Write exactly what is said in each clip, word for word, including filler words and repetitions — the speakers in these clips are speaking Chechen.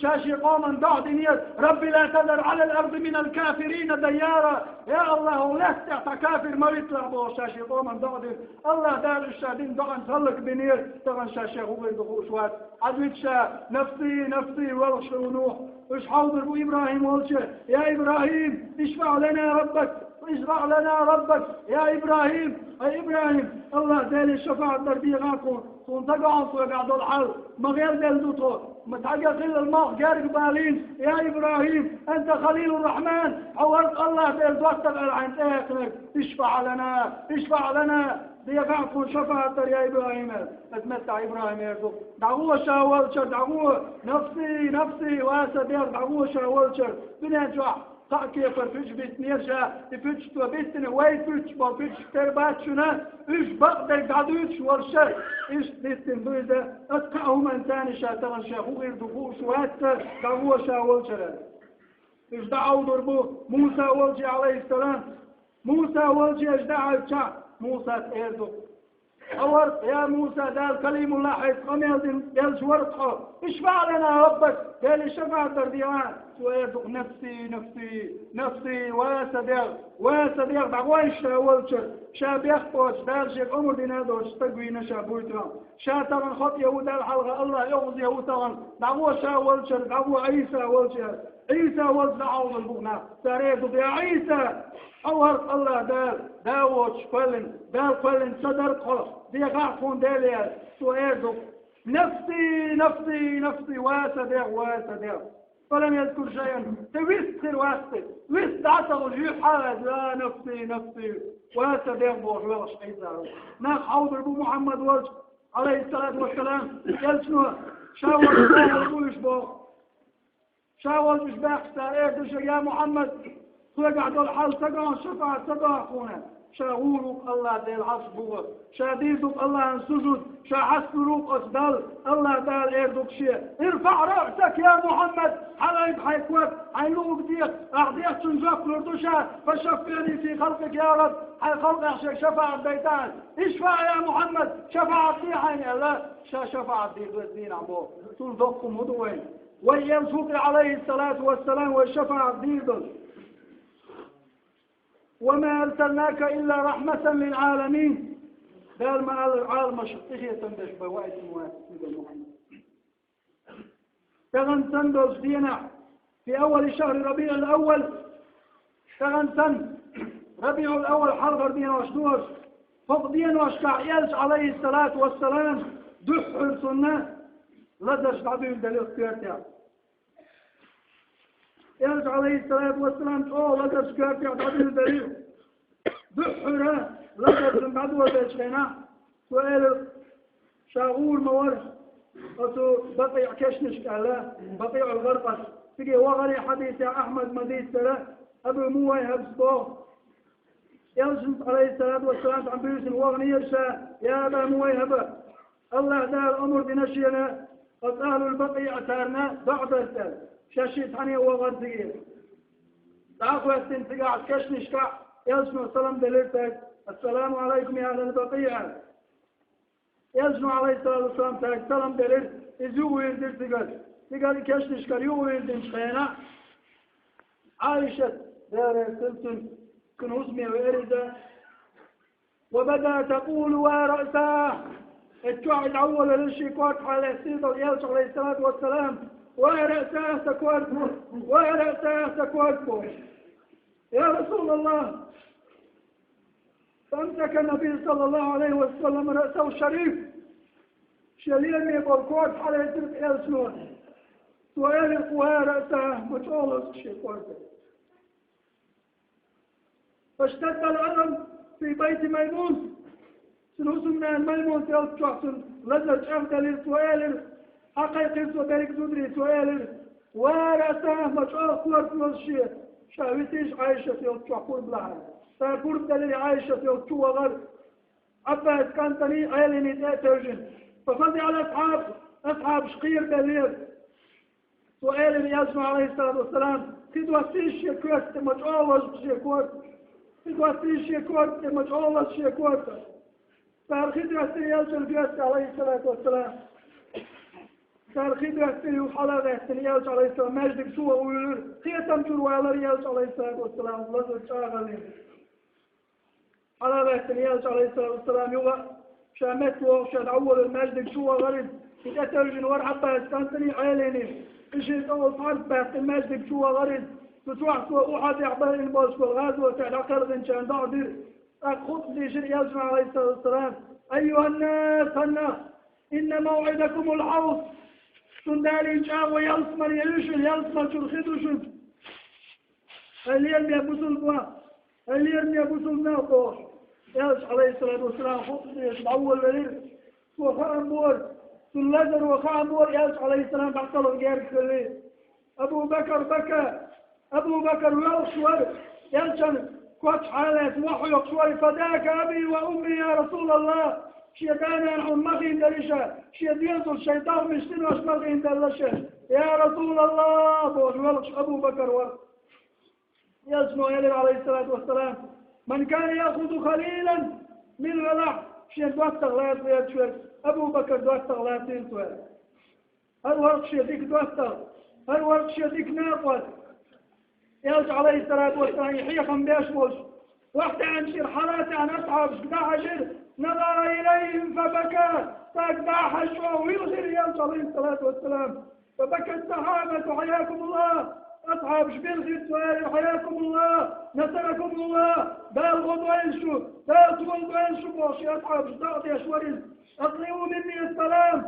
Ша шен къоман доӀа динера: «رب لا تذر على الأرض من الكافرين ديارا». Я АллахӀ, лаьттахь цхьа кафир ма витталахь бохуш, ша шен къоман доӀа дира. АллахӀ Дала уьш ша дина доӀанца хӀаллакбинера, тахана ша шех хӀун хир ду хууш вац. Ӏадвита ша: «نفسي، نفسي», воьлхуш хилла Нухь. Уьш хьовзур бу ИбрахӀим волчу: «يا إبراهيم، اشفع لنا ربك، اشفع لنا ربك، يا إبراهيم». Ай ИбрахӀим, АллахӀ Деле шафаӀат дар дехахь тхуна, тхуна ца гоьгӀна тхоьгахь долу хьал, ма гӀелделла ду тхо, ма цхьаьнгге хиллал малх герга балийна. «يا إبراهيم، أنت خليل الرحمن», хьо вара АллахӀ Делан доттагӀа аьлла хьайна тӀеэцнарг. «اشفع لنا، اشفع لنا», дехахь тхуна шафаӀат дар, я ИбрахӀим, аьлла. Иза меттахь ИбрахӀим эр ду: «ДӀагӀо ша волчара, дӀагӀо, نفسي، نفسي, ва сан дегӀ, дӀагӀо ша волчара». Дуьнен чохь кхаа кепара пуьчаш биттинера ша, и пуьчаш цо биттина, вай пуьчаш боху пуьчаш тера бац шуна, уьш бакъдерг дӀадуьйцуш волуш ша, иштта биттина ду иза, оцу кхаа хӀуманца ша тахана шех хӀун хир ду хууш вац, дӀагӀо ша волчара. Уьш дӀахьовзур бу Муса волче, Ӏалайхиссалам. Муса волче уьш дӀахьаьвча, Мусас эр ду: «Хьо вара, я Муса, Дала Калимуллахь хьайца къамел дина элча вара хьо. اشفع لنا ربك, Деле шафаӀат дар дехьа». Цо эр ду: «نفسي، نفسي, نفسي, ва сан дегӀ, ва сан дегӀ, дӀагӀо ша волчара». Ша бехк боцуш, Дала шега омра дина а доцуш, стаг вийна ша буй тахана. Ша тахана хатӀе ву Далла хьалха, АллахӀ оьгӀазе ву тахана. ДӀагӀо ша волчара, дӀагӀо Ӏийса волчара. Ӏийса волчу дӀахьовзур бу нах. Цара эр ду: «Я Ӏийса, хьо вара АллахӀ Дала, да воцуш кхоьллина, Дала кхоьллина ца дара хьо, дехахь тхуна Деле», аьлла. Цо эр ду: «نفسي، نفسي, نفسي, ва сан дегӀ, ва сан дегӀ». فلم يذكر شيئا. Цо вист хир вац те. Вист дӀа а ца хуьлуш, юьхь хьалаьцна: «يا نفسي، نفسي, ва сан дегӀ», бохуш воьлхуш Ӏийса ву. Нах хьовзур бу Мухьаммад волчу, Ӏалайхиссалату вассалам, элчано ша волчу бохуш бу уьш боху. Ша волчу уьш баьхкича, цара эр ду шега: «Я Мухьаммад, тхоьгахь долу хьал ца гоьгӀна, шафаӀат ца до хьуна». Ша гӀур ву-кх АллахӀ Делан Ӏарш бухара. Ша дийр ду-кх АллахӀана сужуд, ша хьасталур ву-кх оцу Далла. АллахӀ Дала эр ду-кх шега: «ارفع رأسك يا محمد, хьалаайба хьайн ког, хьайн луург деха, ахь дехначунна жоп лур ду ша, فشفعني في خلقك يا رب, хьайн халкъехь шега шафаӀат дайта хьайна. اشفع يا محمد, шафаӀат де хьайна», аьлла, ша шафаӀат дийр ду оцу дийнахь боху. Цул доккха хӀума хӀун ду вайна? Вай элча ву-кх, Ӏалайхиссалату вассалам, вай шафаӀат дийр долуш. «وما أرسلناك إلا رحمة للعالمين». Дала ма аллара, Ӏаламашна къинхетам беш бен ваийтина вац, Мухьаммад. Тахана санна долчу дийнахь, في أول شهر ربيع الأول, тахана санна, РабиӀул-Аввал хьалхара денош долуш, хӀокху деношкахь элча, Ӏалайхиссалату вассалам, дуьххьара цунна лазарш дӀадуьйладелира коьртехь. Элча, Ӏалайхиссалату вассалам, чӀогӀа лазарш коьртехь дӀадуьйладелира. Дуьххьара лазар цунна дӀадоладелчу хенахь, цо элира, ша гӀур ма вара оцу БакъиӀ кешнашка аьлла, БакъиӀул-ГӀаркъад. Цига вахара, хьадисехь Ахьмада ма-дийццара, Абу Мувайхьабас боху, элчанца, Ӏалайхиссалату вассалам, цхьана буьйсанна ваханера ша: «Я Аба Мувайхьаба, АллахӀ Дала омра дина шена оцу ахьлул-БакъиӀ царна доӀа дарца», аьлла. Шаьш цхьаьна вахара цига. ДӀа а хӀоьттина цигахь кешнашкахь, элчано салам делира цаьрга: «السلام عليكم يا أهل البقيع». Элчано, Ӏалайхиссалату вассалам, цаьрга салам делира, иза юхавирзира цигара. Цигара кешнашкара юхавирзинчу хенахь, Ӏайшат, Дела реза хуьлда цунна, цуьнан хӀусаме веара иза. «وبدأت تقول: وارأساه». Эццахь иза дӀаволавелира шен корта хьалаэцна долу элча, Ӏалайхиссалату вассалам: «Ва раъсах, сан корта бу! Ва раъсах, сан корта бу!» يا رسول الله، فأمسك النبي صلى الله عليه وسلم رأسه الشريف. Шен лераме болу корта хьалаэцира элчано. Цо элира: «ва раъсах», ма чӀогӀа лаза шен корта. فاشتد الألم في بيت ميمونة. Цуьнан хӀусамнана Маймунат ялта чохь цуьнан лазар чӀагӀделира, цо элира, хьакхайкхира цо берриг зударий, цо элира: «ва раъсах», ма чӀогӀа корта лаза шен, ша витийша Ӏайшат ялта чохь пурба лахьара. Цара пурба делира, Ӏайшат ялта чу вахара. Ӏаббас кӀантана Ӏелина тӀе а тевжина. ففزع الأصحاب, асхьабаш кхерабеллера. Цо элира элчано, Ӏалайхиссалату вассалам: «Кхин доссийша шен коьрта, ма чӀогӀа лаза шен корта. Кхин доссийша шен коьрта, ма чӀогӀа лаза шен корта». Цара кхин доссийра элчан коьрта, Ӏалайхиссалату вассалам. Цара хи доьттина юха хьалагӀаьттина Элча, Ӏалайхиссалам, маьждига чу ваха вуьйлира, кхетам чуьра валара Элча, Ӏалайхиссалату вассалам, лазар чӀагӀаллина. ХьалагӀаьттина Элча, Ӏалайхиссалату вассалам, юха ша метта вогӀуш, ша дӀаволлар маьждига чу вахара иза. И тӀетевжина вара Ӏаббаса кӀантани Ӏелини. И шин тӀехула пхьарс баьккхина маьждига чу вахара иза. Цу чохь цо Ухьудехь бахьана болуш болу гӀазотехь дӀакхелхинчарна доӀа дира. ТӀаккха хутба дийшира Элчано, Ӏалайхиссалату вассалам: «أيها الناس, хӀаннах, إن موعدكم الحوض». Шун далийна чӀагӀо ялсамане ю шуна, ялсамани чуьра хи ду шуна. Хьайн лераме бусулба, хьайн лераме бусулба нах, бохуш, Элча, Ӏалайхиссалату вассалам, хутба деш дӀаволавелира. Цо хаам бора, цуьнан лазаро хаам бора, Элча, Ӏалайхиссалам, дӀакхалха герга хилла. Абу Бакар бака, Абу Бакар воьлхуш вара, Элчан коч хьалаца мохь хьоькхуш вара: «فداك أبي وأمي يا رسول الله». Шен да-нана хьуна ма хиндара иштта, шен доьзалш, шайн дегӀмашца синош ма хиндара шен, я Расулаллах, бохуш воьлхуш Абу Бакар вара. Элчано элира, Ӏалайхиссалату вассалам: «من كان يأخذ خليلا من ولع». Шен доттагӀа лаца лерча верг Абу Бакар доттагӀа лацийла цо. ХӀара вара шен дика доттагӀа, хӀара вара шен дика накъост. Элча, Ӏалайхиссалату вассалам, и хьехам беш волуш, вахтаьӀначу хьала а таьӀна, асхьабашка дӀахьаьжира: «نظر إليهم فبكى». Цаьрга дӀа а хьаьжча, чӀогӀа вилхира Элча, Ӏалайхиссалату вассалам. «فبكى الصحابة حياكم الله». Асхьабаш билхира, цо элира: «حياكم الله، نصركم الله». Дала гӀо дойла шу, Дала тоба дойла шу, бохуш, асхьабаш дӀа а деш вара иза. «أقرئوا مني السلام».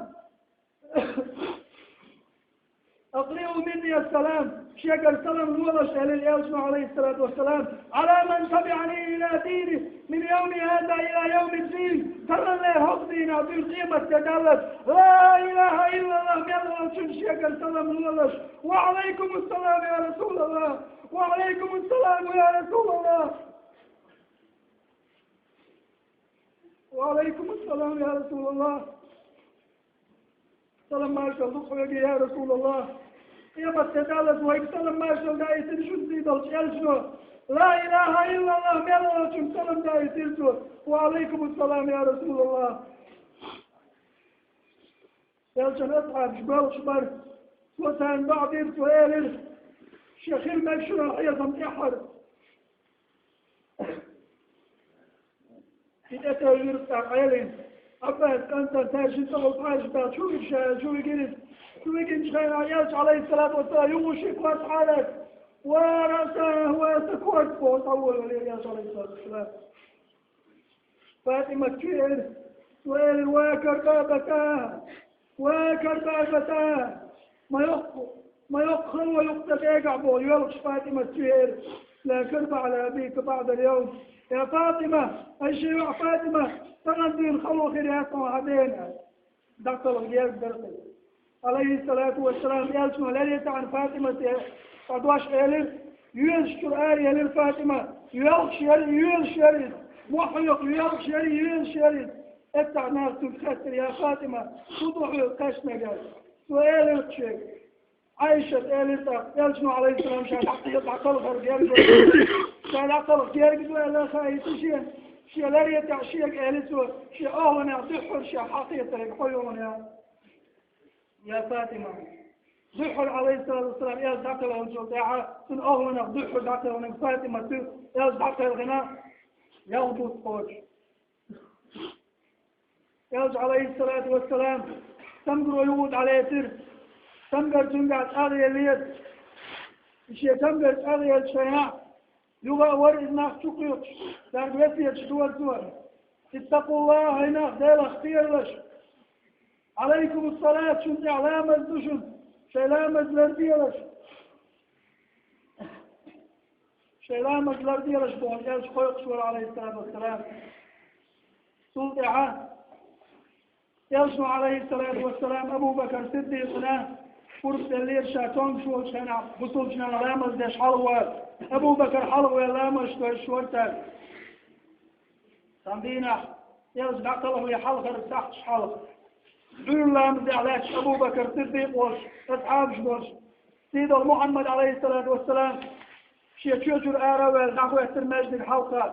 «أقرئوا مني السلام». Шегара салам лолаш, элира Элчано, Ӏалайхиссалату вассалам: «على من تبعني إلى دينه من يوم هذا إلى يوم الدين». Таханлера хӀокху дийнахь дуьйна къематде даллалц, ла илаха иллаллах мел волчунна шегара салам лолаш. «وعليكم السلام يا رسول الله. وعليكم السلام يا رسول الله. وعليكم السلام يا رسول الله». Салам маршалла ду хьоьга, я Расулаллах. Къематде даллалц вайга салам маршалла даийтина шуна сий долчу Элчано. Ла илаха иллаллах мел волчунна салам даийтира цо. Ва Ӏалайкум ассалам, я Расулаллах. Элчан асхьабаш боьлхуш бара. Цо царна доӀа дира, цо элира: «Шен хир мега шуна хьехам тӀаьххьара». И тӀетевжира цкъа Ӏелина. Ӏаббас кӀантана цаьршинна тӀехула пхьарш баьлла чу вигира ша, чу вигира иза. Чу вигинчу хенахь Элча, Ӏалайхиссалату вассалам, юха шиъ корта хьалаьцна: «Ва раъсаху, ва сан корта!» – бохуш дӀаволавелира Элча, Ӏалайхиссалату вассалам. ФатӀимат чу элира, цо элира: «Ва карбабатаху! Ва карбабатаху! Ма йоккха, ма йоккха хало ю-кх сан кӀегахь», – бохуш, йоьлхуш ФатӀимат чу элира: «لا كرب على أبيك بعد اليوم». Я ФатӀима, ай шен йоӀ ФатӀима, тахана дуьйна хало хир яц хьуна хьан дена. ДӀакхалха герга дара иза. Ӏалайхиссалату вассалам, Элчано леррина таьӀна ФатӀимате цхьа дош элира, йоьзачуьра араелира ФатӀима, йоьлхуш яра, йоьлхуш яра иза, мохь хьоькхуш йоьлхуш яра, йоьлхуш яра иза. Эццахь наха цуьнга хаьттира: «Я ФатӀима, хӀун ду хьоьга кхаьчнарг?» Цо элира шега. Ӏайшас элира тӀаккха, Элчано, Ӏалайхиссалам, ша дӀакхалхар герга ду, ша дӀакхалха герга ду аьлла хаийта шена, шен леррина таьӀна шега элира цо, шен охӀланех дуьххьара шех хьакхетарг хьо ю хьуна, я ФатӀима. Дуьххьара, Ӏалайхиссалату вассалам, Элча дӀакхалхинчул тӀаьхьа, цуьнан охӀланех дуьххьара дӀакхалхинарг ФатӀимат ю, Элча дӀакхелхина, ялх бутт кхочуш. Элча, Ӏалайхиссалату вассалам, цамгаро юха дӀалецира, цамгар цуьнгахь чӀагӀъеллера. И шен цамгар чӀагӀъеллачу хенахь, юха а вара иза нах чу кхуьйкхуш, цаьрга весеташ дора цо: «اتقوا الله, хӀай нах, Делах кхералаш! عليكم الصلاة, шуна тӀехь ламаз ду шуна, шайн ламаз ларделаш!» Шайн ламаз ларделаш бохуш, Элча кхойкхуш вара, Ӏалайхиссалату вассалам. Цул тӀаьхьа Элчано, Ӏалайхиссалату вассалам, Абу Бакр Сиддикъана пурба деллера, ша тонгуш волчу хенахь, бусулбачу наха ламаз деш хьалха вала. Абу Бакр хьалха ваьлла, ламазаш доьшуш вара цаьрга. Цхьана дийнахь, Элча дӀакхалхале хьалхара сахьташ хьалха, Ӏуьйра ламазехь лаьтташ Абу Бакр Сиддикъ волуш, асхьабаш долуш, сийдолу Мухьаммад, Ӏалайхиссалату вассалам, шен чоьхьара ара а ваьлла, дӀахӀоьттира маьждиг хьалха.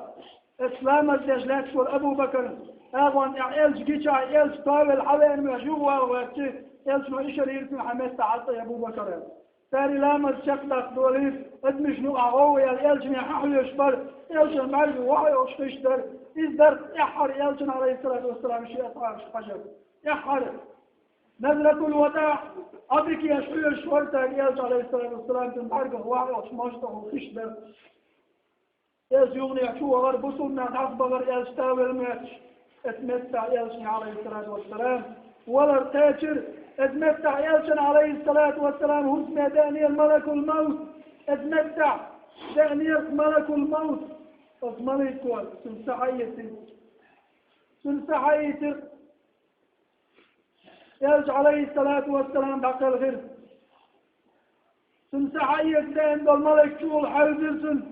Оцу ламаз деш лаьтташ волу Абу Бакр, агӀонна тӀехь Элча гича, Элча товелла хьавеана моьжа юхавала гӀоьртира. Элчано ишар йира цунна хьан метта хьалцӀа Абу Бакар. Цара ламаз чекхдаккха долийра, адамашна юкъахь гӀовгӀа яьлла, Элчане хьан хьоьжуш бара, Элчан бӀаьрга вахьа йолуш хиш дара. Иза дара тӀаьххьара Элчан, алейхиссалату вассалам, шен асхьабашка хьажар. ТӀаьххьара. Назратул вадаъ, Ӏадика еш хьоьжуш вара цара Элча, алейхиссалату вассалам, цун бӀаьргах вахьа йолуш мостагӀа хиш дара. Элча юханехьа чу вахара, бусулба нах дӀасабахара, Элча тавелла моьттуш. Оцу меттехь Элчане, алейхиссалату вассалам, валар кхечира. Оцу меттехь Элчана, алейхиссалату вассалам, хӀусаме деанера малакул маут. Оцу меттехь деанера малакул маут. Оцу малико цунна са хьаэцира. Цунна са хьаэцира. Элча, алейхиссалату вассалам, дӀакхелхира. Цунна са хьаэца деана долу малик чула хьаьвзира цунна: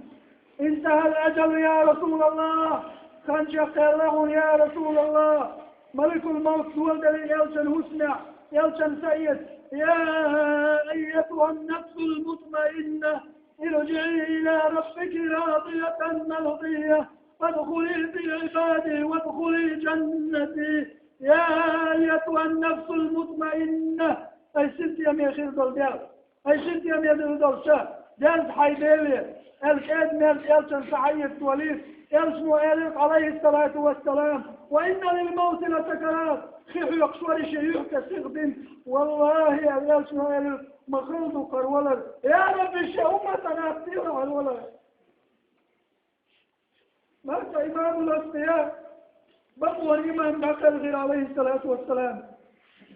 «Интахал аджалу, я Расулаллах! Хан чекхъелла хьуна, я Расулаллах!» Маликул маут доладелира Элчан хӀусамехь, Элчан са эца: «Я айятухан нафсул мутмаинна, ирджиъи иля раббики радиятан мардийя, фадхули фи ибади вадхули джаннати». «Я айятухан нафсул мутмаинна, ай синтеме хир долу дел, ай синтеме хир долу ша, дерза хьайн Деле», аьлла, кӀеда-мерза Элчан са хьаэца долийра. Элчано элира, алейхиссалату вассалам: «Ва инна лил мавти ласакарат». Хи хьоькхуш вара и шен юьхь тӀе сиха бина. «Валлахи», аьлла, Элчано элира, «ма хала ду кхара валар. Я Рабби, шен умматана ас тӀера валар». Марта имамул анбия, бакъонан имам дӀакхелхира, алейхиссалату вассалам.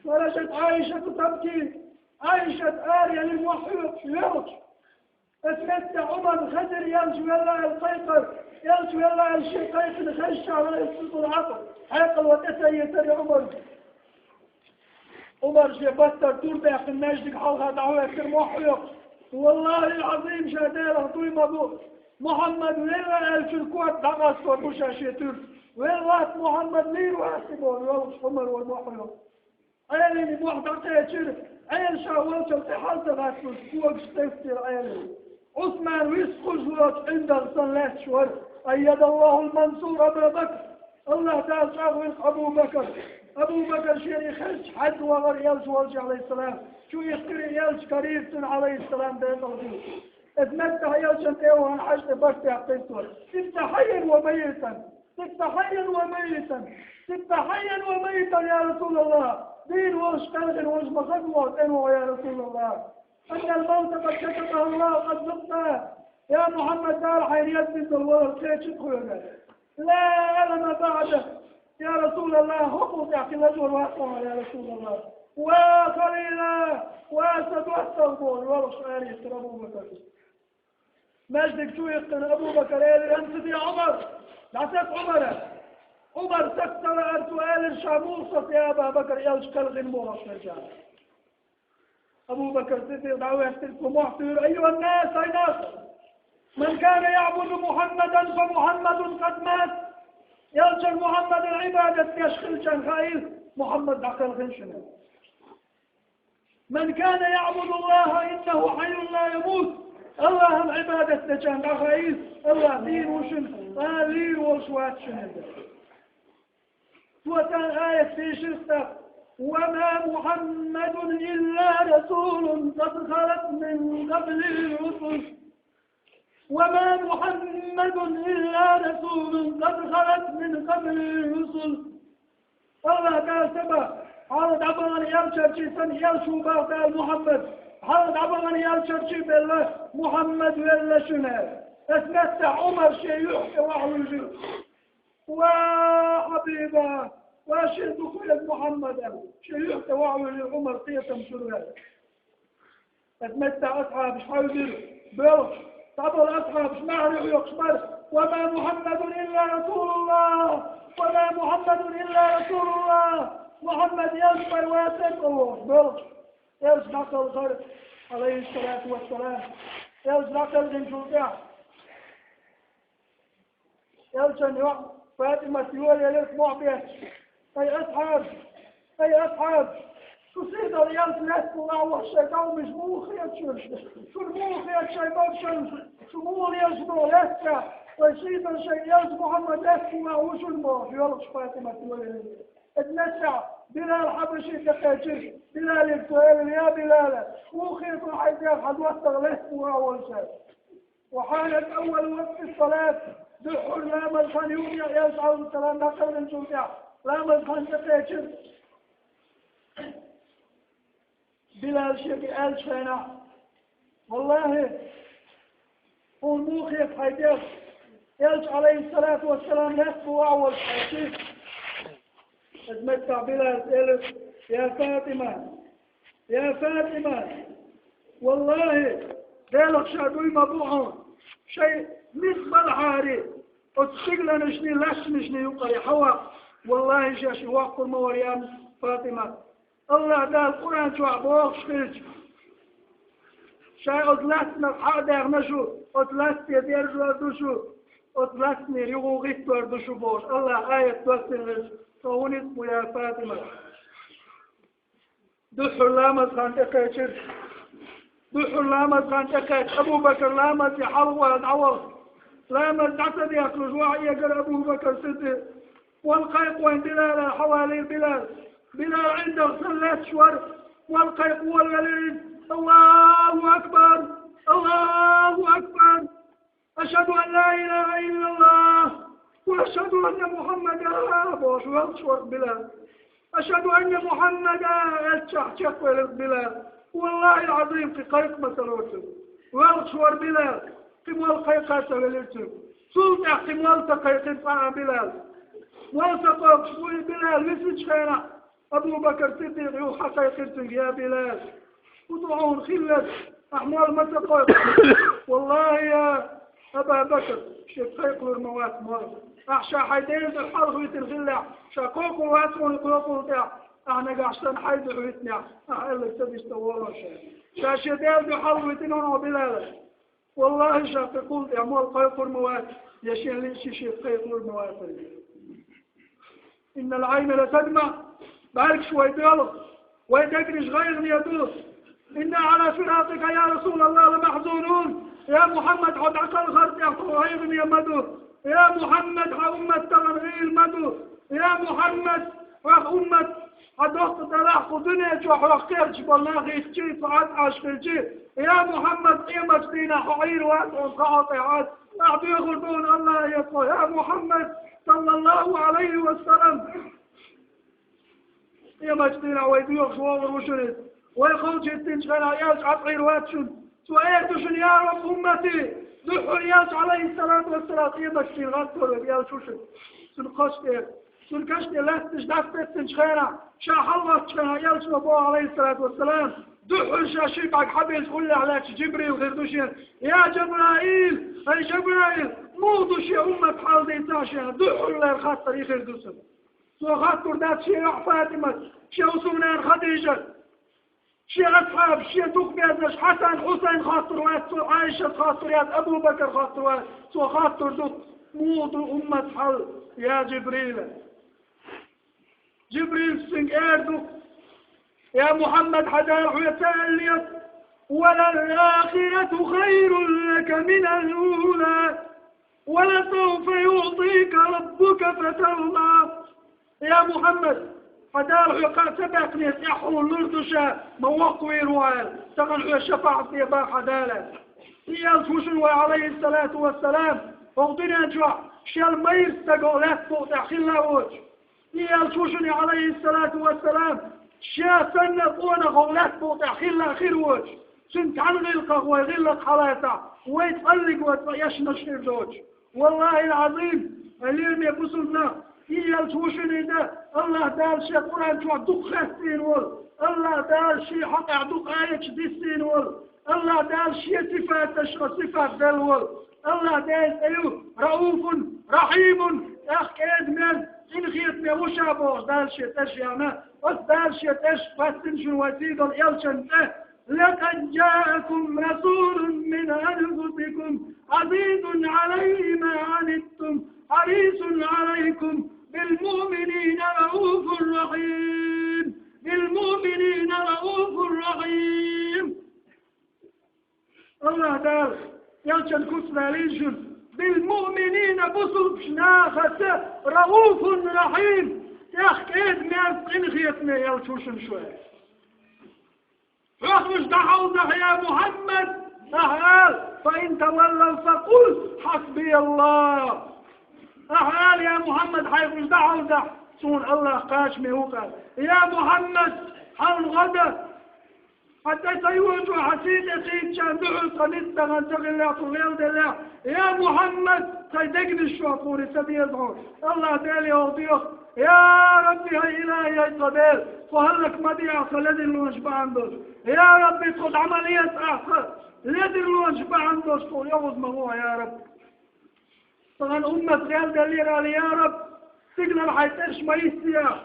Варажат Ӏайшату табки, Ӏайшат араелира мохь хьоькхуш, йоьлхуш. Оцу метте Ӏумар хезира Элча велла аьлла кхайкхар, Элча велла аьлла шен кхайкхина хезча, ла ясбугӀул Ӏакъл, хьекъал ван тӀе ца ецара Ӏумар. Ӏумар шен баттара тур баьккхина маьждиг хьалха дӀахӀоьттира мохь хьоькхуш. Валлахил-Ӏазим, ша Делах дуй ма бу, Мухьаммад велла аьллачуьра ког дӀакъасто бу ша шен туьрца. Велла Мухьаммад лийр вац и бохуш, йоьлхуш Ӏумар вара мохь хьоькхуш. Ӏелин мохь дӀакхечира, Ӏела ша волчул тӀе хьал ца гӀатталуш, когаш тестира Ӏелин. Ӏусман вист кхузлоцу ӀиндагӀ санна лаьтташ вара: «Айядаллахул мансур Аба Бакр». АллахӀ Дала чӀагӀвина Абу Бакр. Абу Бакр шен и хезча хьаьдда вахара Элча волчу, алейхиссалам. Чу ихкира Элча карийра цуьнан, алейхиссалам, декъала хилла. Иза меттахь Элчан тӀе а вахана, хьаьжа тӀе барт яьккхира цо: «Сирта хьаййан ва маййитан! Сирта хьаййан ва маййитан! Сирта хьаййан ва маййитан, я Расулаллах! Дийна волуш, кхелхина волуш ма хаза ву хьо, цӀена ву хьо, я Расулаллах! Иннал мавта къад катабаху Аллаху къад зукъта». Я Мухьаммад, Дала хьайна яздина долу валар кхечира хьоьга. «Ла алама баъда». Я Расулаллах, хӀокхул тӀаьхьа хила лазор вац хьуна, я Расулаллах. «Ва халила, ва сан достал», бохуш, йоьлхуш арахьара Абу Бакр. Маьждиг чу иккхина Абу Бакр элира: «ХӀинца де Ӏумар, дӀасаца Ӏумара». Ӏумар саца ца лаара, цо элира: «Ша муха соцу, я Аба Бакр, Элча кхелхина бохуш хезча?» Абу Бакр Сиддикъ дӀахӀоьттира, цо мохь туьйхира: «Айюханнас, ай нах! Ман кана яъбуду Мухьаммадан, фа Мухьаммадун къад мат!» Элчан Мухьаммадан Ӏибадат деш хилчарна хаийла, Мухьаммад дӀакхелхина шуна. «Ман кана яъбуду Аллаха, иннаху хьайюн ла ямут». АллахӀан Ӏибадат дечарна дӀахаийла, АллахӀ дийна ву шуна, цкъа а лийр волуш вац шуна. Цо царна аят дийшира тӀаккха: «Ва ма Мухьаммадун илла расулун къад халат мин къаблихир русул». «Ва ма Мухьаммадун илла расулун къад халат мин къаблихир русул». АллахӀ Дала ца баха, хьалха дӀабахана элчанаш санна, Элча ву боху Дала Мухьаммад, хьалха дӀабахана элчанаш белла, Мухьаммад велла шуна. Оцу меттехь Ӏумар шен юьхь тӀе вахьа вуьйжира. «Ва хьабиба, ва шен дукха веза Мухьаммад», аьлла, шен юьхь тӀе вахьа вуьйжира Ӏумар, кхетам чуьра ваьлла. Оцу меттехь асхьабаш хьаьвзира, боьлхуш, цхьаболу асхьабаш маьхьарий хьоькхуш бара: «Ва ма Мухьаммадун илла расулуллах! Ва ма Мухьаммадун илла расулуллах! Мухьаммад элча бара, вац элча», бохуш, боьлхуш. Элча дӀакхалхара, алейхиссалату вассалам. Элча дӀакхелхинчул тӀаьхьа Элчан йоӀ Фатимат йолаелира мохь бетташ: «Ай асхьабаш! Ай асхьабаш! Шу сийдолу элча лаьцна ву ахь, ваша шайн къаьмнаш муха хета шуна? Шуна муха хета шайн могушалла? Шу муха лелаш бу лаьцна? Вай сийдолу шайн элча Мухьаммад лаьцна ву ахь, ву шуна», бохуш, йоьлхуш Фатимат йолаелира. Иза меттехь Билал хьабаши тӀекхечира. Билалига цо элира: «Я Билал, вуха хетар хьайга, хьан доттагӀа лаьтта бу ваха волча». وحانت أول وقت الصلاة. Дуьххьара ламаз хан юкъе, Элча, Ӏалайхи салам, дӀакхелхинчул тӀехьа ламаз хан тӀекхечира. Билал шега аьллачу хенахь: «ВаллахӀи, хьуна муха хета хьайга, Элча, Ӏалайхи салату вассалам, лаьтта бу ваха волча хьайчи?» Иза меттахь Билала элира: «Я ФатӀима, я ФатӀима, валлахӀи, Делах ша дуй ма бу хьуна, шайн ницкъ балахьара, оцу стигланашний, лаьттанашний юкъара хьаваккха, валлахӀи, шаьш и воккхур ма вара, я ФатӀима. АллахӀ Дала Къуръан чохь бохуш хилча, шайн оцу лаьттанах хьа а даьхна шу, оцу лаьтте держор ду шу, оцу лаьттанера юха гӀиттор ду шу», бохуш, АллахӀа аят доссийна хилча, со хӀун ницкъ бу, я ФатӀима? Дуьххьара ламаз хан тӀекхечира. Дуьххьара ламаз хан тӀекхаьчча, Абу-Бакар ламазе хьалха вала дӀаваха. Ламаз дӀа ца дехкалуш, ваха эгара Абу-Бакар Сиддикъ. Вала кхайкха вайн Билала, хьавалийра Билал. Билал ӀиндагӀа санна лаьтташ вара. Вала кхайкха волавелира иза: «Аллаху акбар! Аллаху акбар! Ашхаду ан ла илаха иллаллах ва ашхаду анна Мухаммадан», бохуш, велхаш вара Билал. «Ашхаду анна Мухаммадан», аьлча чекхвелира Билал. ВаллахӀил-Ӏазим, кхин кхайкха ма ца лора цуьнга. Велхаш вара Билал, кхин молла кхайкха ца велира цуьнга. Цул тӀаьхьа кхин молла ца кхайкхира цкъа а Билал. Молла ца кхойкхуш, вуй Билал висинчу хенахь, Абу-Бакар Сиддикъа юха хьакхайкхира цуьнга: «Я Билал, хӀун ду хьуна хилларг? Ахь молла ма ца кхойкху». «ВаллахӀи, я Аба Бакр, шега кхайкхалур ма вац молла. Ахь ша хьайн Делан дуьхьа хьалхавитина хиллехь, ша кхойкхур вац хьуна кхойкхул тӀехь, ахь нагахь санна хьайн дуьхьа витинехь, ахь аьлларг ца дийца ца волуш. Ша шен Делан дуьхьа хьалхавитина хьуна хьо, Билал. ВаллахӀи, ша кхин кхул тӀехь молла кхойкхур ма вац, я шен лиъчи шега кхайкхалур ма вац». «Иннал Ӏайна ла тадмаӀ», бӀаьргаш вай доьлху, вай дегнаш гӀайгӀане ду. «Инна Ӏала фиракъика, я РасулаллахӀ, ламахьзунун». Я Мухьаммад, хьо дӀакхалхар тӀехь тхо гӀайгӀане ма ду. Я Мухьаммад, хьан уммат тахана гӀийла ма ду. Я Мухьаммад, хьох уммат, хьан доккха далахь кху дуьне чохь хьох кхерчаш болу нах хӀиттичий, цхьа Ӏад Ӏаш хилчий. Я Мухьаммад, къемат дийнахь хьо Ӏийр вац хьуна кхаъ тӀехь Ӏад. Ахь доьхур дуна АллахӀе тхо, я Мухьаммад, саллаллахӀу Ӏалайхи ва саллам. Къемат дийнахь вай доьхуш вогӀур ву шуна иза. Вай кхочушдинчу хенахь Элча Ӏад Ӏийр вац шуна. Цо эр ду шуна: «Я Рабби уммати». Дуьххьара Элча, Ӏалайхиссалату вассалам, къемат дийнахь гӀаттор верг Элча ву шуна. Цуьнан кхаш тӀера, цуьнан каш тӀе лаьтташ дӀасабеттинчу хенахь, ша хьалаваьллачу хенахь, Элчано боху, Ӏалайхиссалату вассалам, дуьххьара ша ши бӀаьрг хьабеъча гӀуллехь лаьтташ Джибрил хир ду шена: «Я Джабраил, ай Джабраил, муха ду шен уммат хьал дийцахь шена?» Дуьххьарлера хаттар и хир ду цуьнан. Цо хаттар дац шен йоӀ ФатӀимат, шен хӀусамнана Хадижат, шен асхьабаш, шен дукхаберзаш Хьасан, Хьусайн хаттар вац цо, Ӏайшат хаттар яц, Абу Бакар хаттар вац. Цо хаттар ду: «Муха ду уммат хьал, я Джибрил?» Джибрил цуьнга эр ду: «Я Мухьаммад, хьан Дала хьоьга ца аьллера: وللآخرة خير لك من الأولى ولسوف يعطيك ربك فترضى». Я Мухьаммад, хьан Дала хьоьга кхаъ ца баьккхинера, тӀаьхьа хьуна лур ду ша, ма воккхавийр ву аьлла, тахана хьоьга шапаӀат дебахь хьан Дала. И Элча ву шуна вай, Ӏалайхиссалату вассалам, хӀокху дуьнен чохь шел майра стаг хӀокху лаьттан букъа тӀехь хилла а воцуш. И Элча ву шуна, Ӏалайхиссалату вассалам, шен санна къонах хӀокху лаьттан букъа тӀехь хилла а хир воцуш. Цуьнан цхьана гӀиллакхах вай гӀиллакх хьалацахь, вай цкъа а вац, цкъа эшнаш хир доцуш. ВаллахӀил-Ӏазим, хьоме бусулба нах, и Элча ву шуна иза, АллахӀ Дала шен Къуръан чохь дукха хестийна волу, АллахӀ Дала шен хьокъехь дукха аяташ диссийна волу, АллахӀ Дала шен сифаташха сифат делла волу. АллахӀ Делан цӀе ю Рауфун, Рахьимун, тӀаккха кӀеда-мерза, къинхетаме ву ша бохуш Дала шен цӀерш яьхна. Оцу Дала шен цӀерш хастийна шуна вайн сийдолу Элчан цӀе. لقد جاءكم رسول من أنفسكم عزيز عليه ما عنتم حريص عليكم بالمؤمنين رءوف رحيم. بالمؤمنين رءوف رحيم. АллахӀ Дала Элчан куц далийна шуна: بالمؤمنين, бусулба нахаца, رءوف رحيم, Эх, кӀеда-мерза къинхетаме элча ву шуна шу, аьлла. Хьох уьш дӀахьовзахь, я Мухьаммад, ахьа ала, فإن تولوا فقل حسبي الله. Ахьа ала, я Мухьаммад, хьайх уьш дӀахьовзахь, суна АллахӀ кхачаме ву-кх, ала. Я Мухьаммад, хьалха гӀо дан, хьан тӀе ца йоьдучо, хьан сий тӀе кхийдачарна дуьхьал тхан ницкъ тӀехь ца хиллехь, тхо гӀелделлехь, я Мухьаммад, тхайн дегнаш чохь тхуна ца деза хьо. АллахӀ Деле хьо доьху: я Рабби, хӀай ИлахӀи, хӀай тхан Дела, тхо хӀаллак ма де ахь тхан ледарлонаш бахьана долуш. Я Рабби, тхо дӀа ма леца ахь тхан ледарлонаш бахьана долуш, тхо йовза ма гӀо, я Рабби. Тхан уммат гӀелделлера ала, я Рабби, стигалара хьайн цӀераш ма йисте ахь.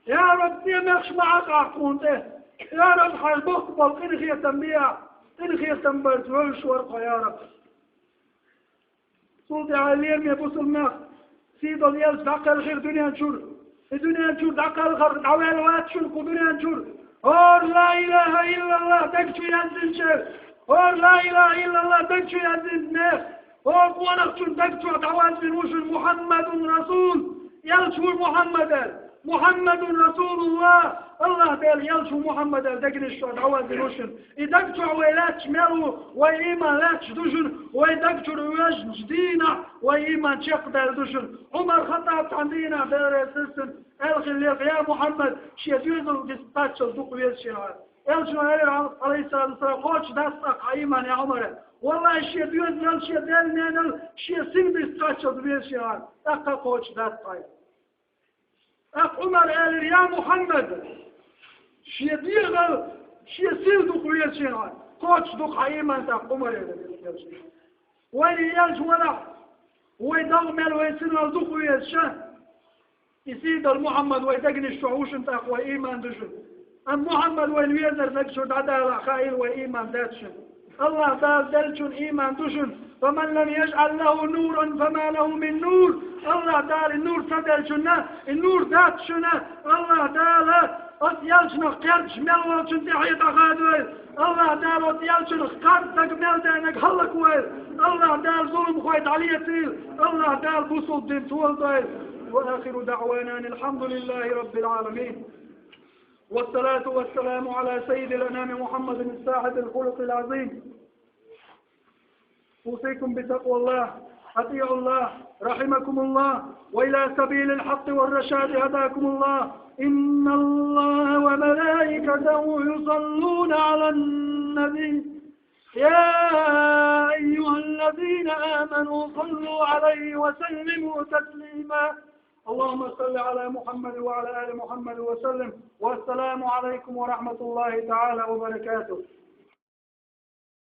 Я Рабби, цӀен мехаш ма Ӏаккха ахь тхуна тӀе. Я Рабби, хьайн боккха болу къинхетам бе ахь, къинхетам барца вевзаш вара тхо, я Рабби. Цул тӀаьхьа, лераме бусалба нах, сий долу элча дӀакхелхира дуьнен чуьра. И дуьнен чуьра дӀакхалхар дӀаваьлла вац шуна кху дуьнен чуьра. ХӀора ла илахӀа иллаллахӀ даг чу яздинчеран, хӀора ла илахӀа иллаллахӀ даг чу яздинчу нехан, хӀора къонахчун даг чохь дӀаваздина ву шуна Мухьаммадун Расул, элча ву Мухьаммад аьлла. Мухьаммадун РасулуллахӀ, АллахӀ Делан элча ву Мухьаммад аьлла дегнаш чохь дӀаваздина ву шуна. И даг чохь вай лаьтташ мел ву, вай ийман лаьтташ ду шуна, вай даг чуьра воьжначу дийнахь вай ийман чекхдаьлла ду шуна. Ӏумар Хаттаб цхьана дийнахь, Дела реза хила цунна, аьлла хиллера: я Мухьаммад, шен доьзал дисна кхаччалц дукха веза шен хьан. Элчано элира, Ӏалайхиссалату вассалам: кхочушдац тӀаккха хьан ийман, я Ӏумар. ВаллахӀи, шен доьзалал, шен ден ненал, шен синал дисна кхаччалц веза шен хьан, тӀаккха кхочушдац тхьайн. ТӀаккха Ӏумара элира: я Мухьаммад, шен дегӀал, шен синал дукха веза шен хьан, кхочушду-кх хьан ийман, тӀаккха Ӏумара элира. Вайна и элча валахь, вай дагӀа мел вай синал дукха везаш, и сий долу Мухьаммад вай дегнаш чохь ву шуна, тӀаккха вай ийман ду шуна. Амма Мухьаммад вайна везар даг чуьра дӀадалахь, хаийла, вай ийман дац шуна. АллахӀ Дала деллачун ийман ду шуна. فمن لم يجعل له نورا فما له من نور. АллахӀ Дала и нур ца деллачунна, и нур дац шуна. АллахӀ Дала оцу элчанах кхерчаш мел волчун тӀаьхье дӀахадойла. АллахӀ Дала оцу элчанах кхарда даг мел даьннарг хӀаллаквойла. АллахӀ Дала зуламхой дӀалецийла. АллахӀ Дала бусалба дин толадойла. وآخر دعوانا أن الحمد لله رب العالمين. والصلاة والسلام على سيد الأنام محمد صاحب الخلق العظيم. أوصيكم بتقوى الله. أطيعوا الله رحمكم الله، وإلى سبيل الحق والرشاد هداكم الله. إن الله وملائكته يصلون على النبي، يا أيها الذين آمنوا صلوا عليه وسلموا تسليما. اللهم صل على محمد وعلى آل محمد وسلم. والسلام عليكم ورحمة الله تعالى وبركاته.